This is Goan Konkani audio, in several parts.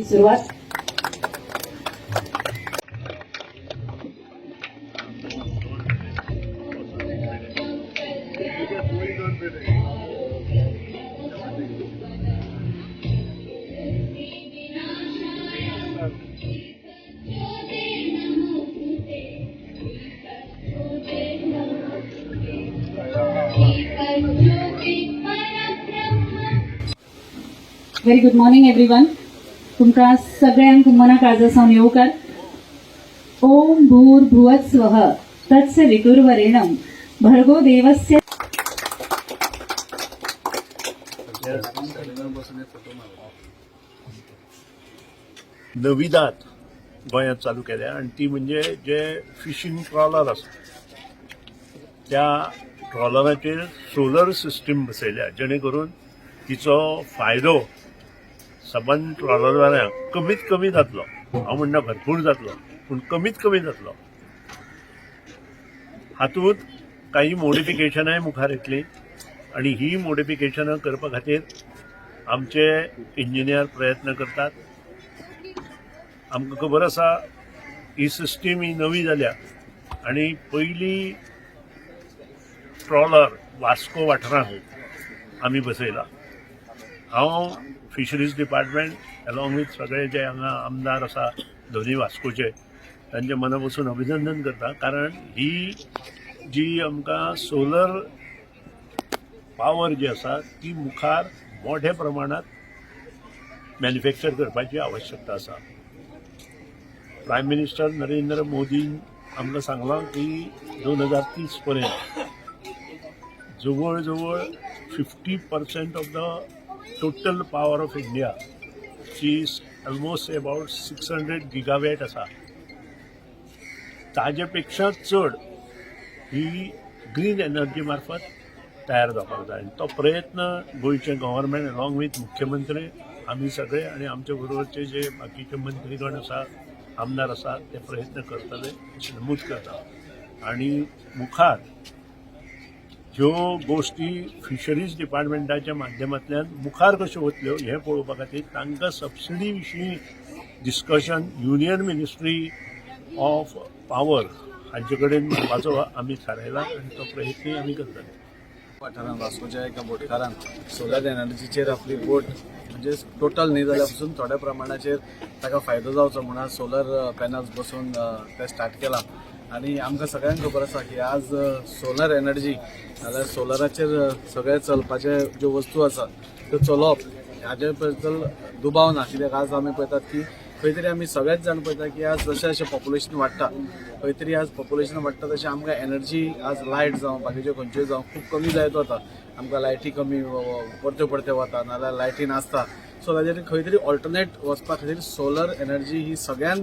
सुरुवात. Very good morning everyone. तुमकां सगळ्यांक मना काळजा सावन येवकार. ओम भूर्भुवत स्वः तत्सवितुर्वरेण्यं भर्गो देवस्य. नविदाद गोंयांत चालू केल्या आनी ती म्हणजे जे फिशींग ट्रॉलर आसा, त्या ट्रॉलराचेर सोलर सिस्टीम बसयल्या, जेणे करून तिचो फायदो सबंद ट्रॉलरवाल्यांक कमीत कमी जातलो. हांव म्हणना भरपूर जातलो, पूण कमीत कमी जातलो. हातूंत काही मॉडिफिकेशनाय मुखार येतली आनी ही मॉडिफिकेशनां करपा खातीर आमचे इंजिनियर प्रयत्न करतात. आमकां खबर आसा, ही सिस्टीम ही नवी जाल्या आनी पयली ट्रॉलर वास्को वाठारांत आमी बसयला. हांव फिशरीज डिपार्टमेंट अलॉंग विथ सगळे जे हांगा आमदार आसा दोनूय वास्कोचे, तांचे मना पसून अभिनंदन करता, कारण ही जी आमकां सोलर पावर जी आसा ती मुखार मोठ्या प्रमाणात मॅन्युफॅक्चर करपाची आवश्यकता आसा. प्रायम मिनिस्टर नरेंद्र मोदीन आमकां सांगलां की 2030 पर्यंत जवळ जवळ 50% of the total power of India ji almost about 600 gigawatt आसा, ताजे पेक्षा चड ही ग्रीन एनर्जी मार्फत तयार जावपाक जाय. आनी तो प्रयत्न गोंयचें गव्हर्मेंट अलॉंग विथ मुख्यमंत्री, आमी सगळे आनी आमचे बरोबरचे जे बाकीचे मंत्रीगण आसा, आमदार आसा, ते प्रयत्न करतले अशें नमूद करता. आनी मुखार ह्यो गोश्टी फिशरीज डिपार्टमेंटाच्या माध्यमांतल्यान मुखार कश्यो वतल्यो हें पळोवपा खातीर तांकां सबसिडी विशीं discussion union ministry of power हांचे कडेन मारपाचो आमी थारायला आनी तो प्रयत्नय आमी करतले. वाठारांत वास्कोच्या एका बोटकारान सोलर एनर्जीचेर आपली बोट, म्हणजे टोटल न्ही जाल्यार पसून थोड्या प्रमाणाचेर ताका फायदो जावचो म्हणून सोलर पॅनल्स बसोवन ते स्टार्ट केला. आनी आमकां सगळ्यांक खबर आसा की आज सोलर एनर्जी नाल्यार सोलराचेर सगळे चलपाचे ज्यो वस्तू आसा त्यो चलोवप हाजे बद्दल दुबाव ना. कित्याक आज आमी पळयतात की खंय तरी आमी सगळेच जाण पळयता की आज जशें जशें पॉप्युलेशन वाडटा, खंय तरी आज पॉप्युलेशन वाडटा तशें आमकां एनर्जी आज लायट जावं बाकीच्यो खंयच्यो जावं खूब कमी जायत वता. आमकां लायटी कमी परत्यो परत्यो वता नाल्यार लायटी नासता. सो ताजेर खंय तरी ऑल्टरनेट वचपा खातीर सोलर एनर्जी ही सगळ्यान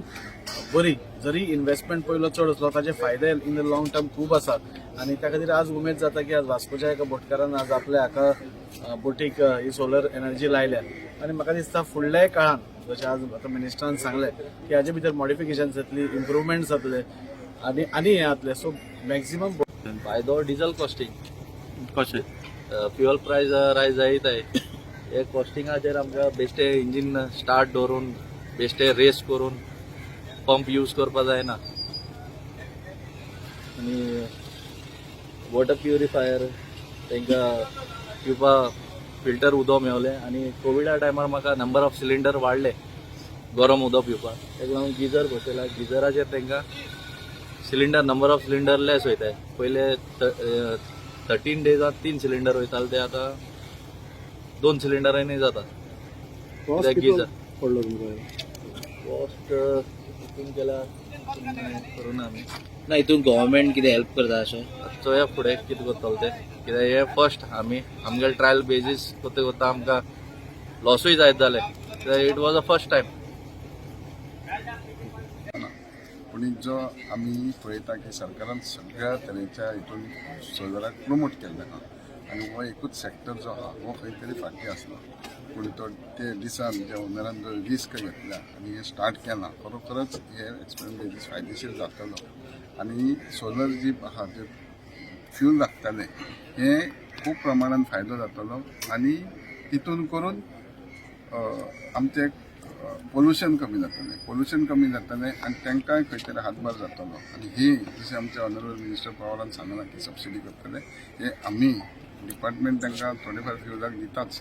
बरी. जरी इन्वेस्टमेंट पयलो चड आसलो, ताजे फायदे इन the long term खूब आसात. आनी त्या खातीर आज उमेद जाता की आज वास्कोच्या एका बोटकारान आज आपल्या हाका बोटीक ही सोलर एनर्जी लायल्या. आनी म्हाका दिसता फुडल्याय काळान जशें आज आतां मिनिस्टरान सांगलें की हाजे भितर मॉडिफिकेशन जातली, इम्प्रुवमेंट जातले आनी आनी हें जातलें, सो मॅक्झिमम फायदो डिझल कॉस्टिंग. कशें? फ्युअल प्रायस रायज जायत आहे. हे कॉस्टिंगाचेर आमकां बेश्टे इंजीन स्टार्ट दवरून, बेश्टे रेस करून पंप यूज करपा जायना. आनी वॉटर प्युरिफायर, तांकां पिवपा फिल्टर उदक मेवलें. आनी कोविडा टायमार म्हाका नंबर ऑफ सिलिंडर वाडले गरम उदक पिवपाक. ताका लागून गिजर बसयला. गिजराचेर तांकां cylinder, number of cylinder less वयताय. पयले 13 डेजात तीन सिलिंडर वयताले, ते आतां दोन सिलिंडरांनी जाता, कित्याक गिजर. पडलो तुमकां? कॉस्ट हितून केल्या करूं ना आमी. ना, हितून गव्हर्मेंट कितें हेल्प करता अशें? आतां चोया फुडें कितें करतलो तें, कित्याक हे फर्स्ट आमी आमगेले ट्रायल बेजीस करता करता आमकां लॉसूय जायत जालें, कित्याक it was a first time. पूण जो आमी पळयता की सरकारान सगळ्या तरेच्या हितून सोलराक प्रमोट केल्लें आहा आनी हो एकूच सेक्टर जो आहा हो खंय तरी फाटीं आसलो, पूण तो ते दिसान जे ओनरान जो रिस्क घेतल्या आनी हें स्टार्ट केलां, खरोखरच हे एक्सपेरिमेंट बेजीस फायदेशीर जातलो. आनी सोलर जी आहा जे फ्यूल लागतालें हें खूब प्रमाणान फायदो जातलो आनी तितून करून आमचें पोल्युशन कमी जातलें, पोल्युशन कमी जातलें आनी तांकांय खंय तरी हातभार जातलो. आनी ही जशें आमचे ऑनरेबल मिनिस्टर पवारान सांगलां की सबसिडी करतले, हे आमी डिपार्टमेंट तांकां थोडे फार फ्युलाक दिताच,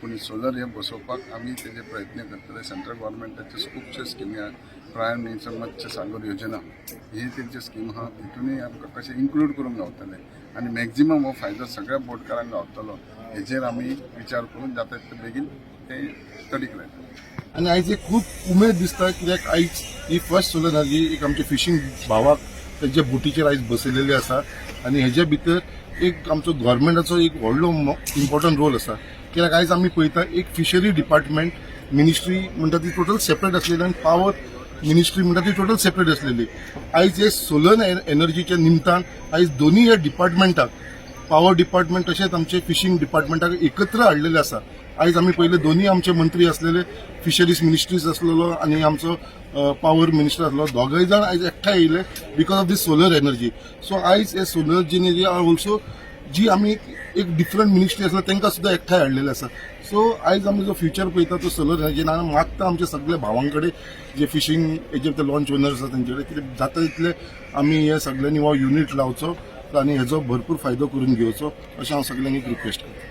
पूण सोलर हे बसोवपाक आमी तेजे प्रयत्न करतले. सेंट्रल गव्हर्मेंटाच्यो खुबश्यो स्किमी आहा, प्रायम मिनिस्टर मत्स्य सागर योजना ही तेंची स्कीम आहा, तितूनय आमकां कशें इन्क्लूड करूंक गावतलें आनी मॅक्झिमम हो फायदो सगळ्या बोटकारांक गावतलो हेजेर आमी विचार करून जाता तितले बेगीन ते तडीक लायतले. आनी आयज एक खूब उमेद दिसता, कित्याक आयज ही फर्स्ट सोलर एनर्जी एक आमच्या फिशींग भावाक तेज्या बोटीचेर आयज बसयलेली आसा. आनी हेज्या भितर एक आमचो गव्हर्मेंटाचो एक व्हडलो इम्पॉर्टंट रोल आसा, कित्याक आयज आमी पळयता एक फिशरी डिपार्टमेंट मिनिस्ट्री म्हणटा ती टोटल सेपरेट आसलेली आनी पावर मिनिस्ट्री म्हणटा ती टोटल सेपरेट आसलेली. आयज हे सोलर एनर्जीच्या निमतान आयज दोनूय ह्या डिपार्टमेंटाक, पावर डिपार्टमेंट तशेंच आमचे फिशींग डिपार्टमेंटाक एकत्र हाडलेले आसा. आयज आमी पयले दोनूय आमचे मंत्री आसलेले, फिशरीज मिनिस्ट्रीज आसलेलो आनी आमचो पावर मिनिस्टर आसलो, दोगय जाण आयज एकठांय येयले because of this solar energy. So आयज हे सोलर एनर्जी are also जी आमी एक डिफरंट मिनिस्ट्री आसला तांकां सुद्दां एकठांय हाडलेले आसा. सो आयज आमी जो फ्युचर पळयता तो सोलर एनर्जीन आमी मागता आमच्या सगल्या भावां कडेन, जे फिशींग हेजे ते लॉन्च ओनर्स आसा तेंचे कडेन, कितें जाता तितले आमी हे सगल्यांनी हो युनीट लावचो आनी हेजो भरपूर फायदो करून घेवचो अशें हांव सगल्यांक एक रिक्वेस्ट करता.